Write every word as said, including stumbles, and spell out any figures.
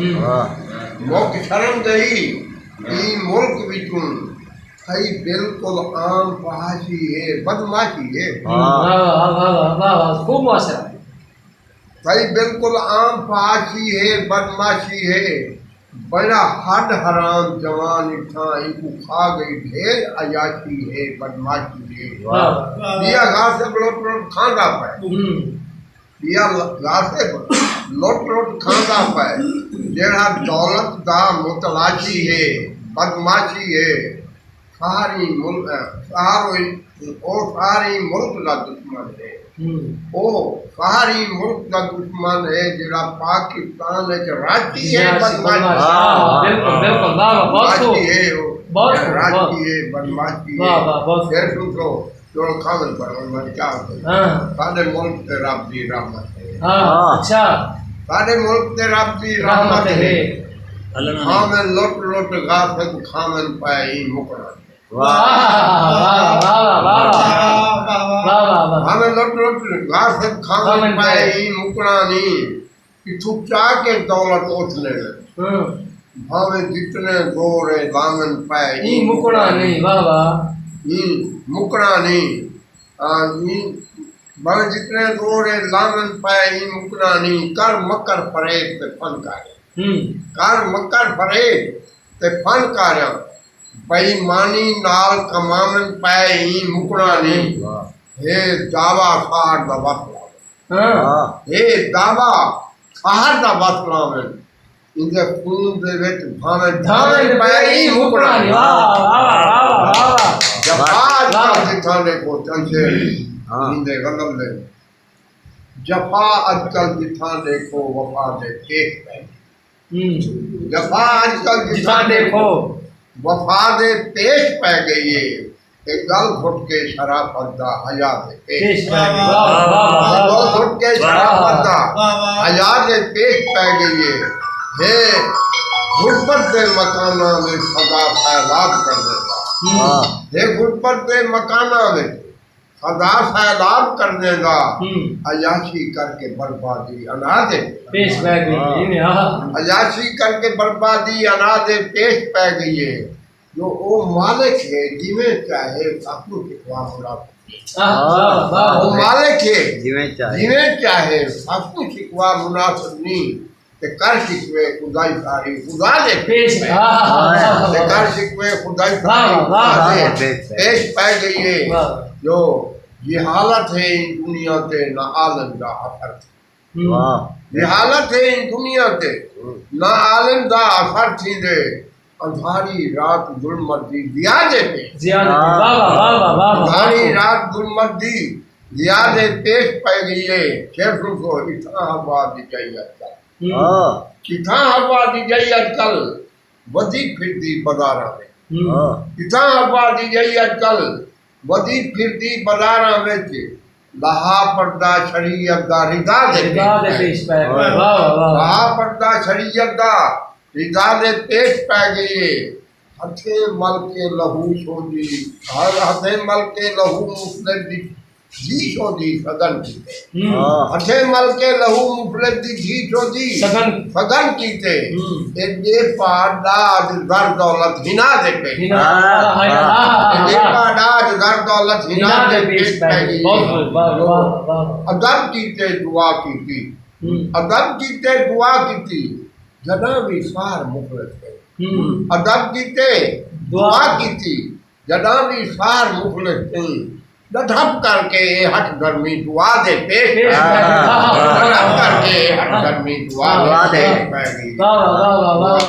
واہ۔ مک شرم گئی ایں ملک وچوں، تھئی بالکل عام فحاشی ہے، بدمعاشی ہے۔ واہ۔ واہ، واہ، واہ، واہ، واہ، واہ، خوب معاشرہ۔ تھئی بالکل عام فحاشی ہے، بدمعاشی ہے۔ بڑا ہڈ حرام جوان اتھاں، اینکوں کھا گئی ڈھیر عیاشی ہے، بدمعاشی ہے۔ واہ۔ ٻیا غاصب لٹ لٹ کھاندا پئے۔ ہوں۔ ٻیا غاصب لٹ لٹ کھاندا پئے، جیڑھا دولت دا متلاشی ہے، بدمعاشی ہے۔ ساری ملک، سارو، او ساری ملک دا دشمن ہے۔ ہوں۔ او ساری ملک دا دشمن ہے، جیڑھا پاکستان وچ راچی ہے، راچی بدمعاشی۔ واہ، واہ، بالکل، بالکل، واہ، واہ، بہت خوب۔ راچی ہے او، بہت خوب، بہت۔ راچی ہے، بدمعاشی ہے۔ واہ، واہ، بہت خوب۔ پھر سوچو، جو کھاون پر ان میں کیا ہوتے؟ ہاں۔ ساڈے ملک تے رب دی رحمت ہے۔ ہاں، ہاں۔ اچھا۔ ساڈے ملک تے رب دی رحمت رحمت ہے۔ ہے۔ اللہ نے کھاون لٹ لٹ غاصب کھاون پئے ایں مکڑاں۔ واہ۔ واہ، واہ، واہ، واہ، واہ۔ واہ، واہ، واہ۔ ہمیں لٹ لٹ غاصب کھاون کھاون پئے پئے۔ ایں مکڑاں نی۔ اتھوں چا کے دولت اٹھ لیوے۔ ہاں۔ بھاویں جتنے زور ہے لاون پئے ایں ایں مکڑاں نی، واہ، واہ۔ ایں مکڑاں نی۔ آ، ایں بھاویں جتنے زور ہے لاون پئے ایں مکڑاں نی۔ کر مکر فریب تے فنکارے۔ ہوں۔ کر مکر فریب تے فنکاریاں۔ بے ایمانی نال کماون پئے ایں مکڑاں نی۔ واہ۔ ہے دعویٰ ساڑ دا وس لاون۔ ہاں۔ واہ۔ ہے دعویٰ ساڑ دا وس لاون۔ ایندے خون دے وچ بھاویں دھاویں دھاویں پئے ایں مکڑاں نی۔ واہ، واہ، واہ، واہ، واہ۔ جفا واہ۔ اج کل جتھاں ݙیکھو چنچے ہاں۔ ایندے غزل دے۔ جفا اج کل جتھاں ݙیکھو وفا دے پیش پئے۔ ہوں۔ جفا اج کل جتھاں جتھاں ݙیکھو۔ وفا دے پیش پئے ڳئی ہے۔ تے ڳل گھٹ کے شرافت دا حیا دے پیش۔ پیش پئے ڳئی۔ واہ، واہ، واہ، واہ۔ ڳل گھٹ کے واہ۔ شرافت دا واہ، واہ۔ حیا دے پیش پئے ڳئی ہے۔ ہے غربت دے مکاناں وچ سدا سیلاب کر ݙیندا۔ ہوں۔ واہ۔ ہے غربت دے مکاناں وچ سدا سیلاب کر ݙیندا۔ ہوں۔ عیاشی کر کے بربادی انا دے۔ پیش پئے ڳئی۔ واہ۔ ایویں، ہاں۔ عیاشی کر کے بربادی انا دے پیش پئے ڳئی ہے۔ جو او مالک ہے، جیویں چاہے ساکوں شکوا مناسب نی۔ آہ، واہ، واہ، او واہ۔ مالک ہے، جیویں چاہے۔ جیویں چاہے ساکوں شکوا مناسب نی۔ تے کر شکوے خدائی ساری خدا دے پیش۔ پیش۔ آہ، واہ، واہ، تے واہ۔ کر شکوے خدائی ساری واہ، واہ، خدا دے واہ۔ پیش پئے ڳئی ہے۔ واہ۔ جو جہالت ہے ایں دنیا تے نہ عالم دا اثر۔ ہوں۔ واہ۔ جہالت ہے ایں دنیا تے، ہوں۔ نہ عالم دا اثر تھیندے، اندھاری رات ظلمت دی ضیا دے پیش۔ ضیا دے پیش۔ واہ، واہ، واہ، واہ، واہ۔ اندھاری رات ظلمت دی ضیا دے پیش پئے ڳئی ہے۔ شیخ سنسو، اتھاں ہوا دی ڄائی اڄ کل۔ ہوں۔ ہاں۔ اتھاں ہوا دی ڄائی اڄ کل، ودی پھردی بازاراں وچ۔ ہوں۔ ہاں۔ اتھاں ہوا دی ڄائی اڄ کل، ودی پھردی بازاراں وچ، لہا پردہ شریعت دا رضا دے رضا دے پیش پیش پئے۔ پئے۔ واہ، واہ، واہ۔ لہا پردہ شریعت دا رضا دے پیش پئے ڳئی ہے۔ ہتھیں مل کے لہو شودی، ہتھیں مل کے لہو مفلس دی دھی شودی سڳن کیتے۔ ہوں۔ ہاں۔ ہتھیں مل کے لہو مفلس دی دھی شودی سڳن۔ سڳن کیتے۔ ہوں۔ اے ݙیپا ݙاج زر دولت حنا دے پیش۔ حنا۔ ہاں، ہاں۔ اے ݙیپا ݙاج زر دولت حنا دے پیش پئے ڳئی۔ بہت، بہت، واہ، واہ، واہ۔ ادب کیتے دعا کیتی۔ ہوں۔ ادب کیتے دعا کیتی۔ جݙاں وی سار مخلص کئیں۔ ہوں۔ ادب کیتے دعا۔ دعا کیتی۔ جݙاں وی سار مخلص کئیں، ݙڈھپ کر کے اے ہٹھ دھرمی دعا دے پیش پیش پئے۔ پئے۔ ݙڈھپ کر کے اے ہٹھ دھرمی دعا دے دعا دے۔ پیش پئے ڳئی۔ واہ، واہ، واہ، واہ، واہ۔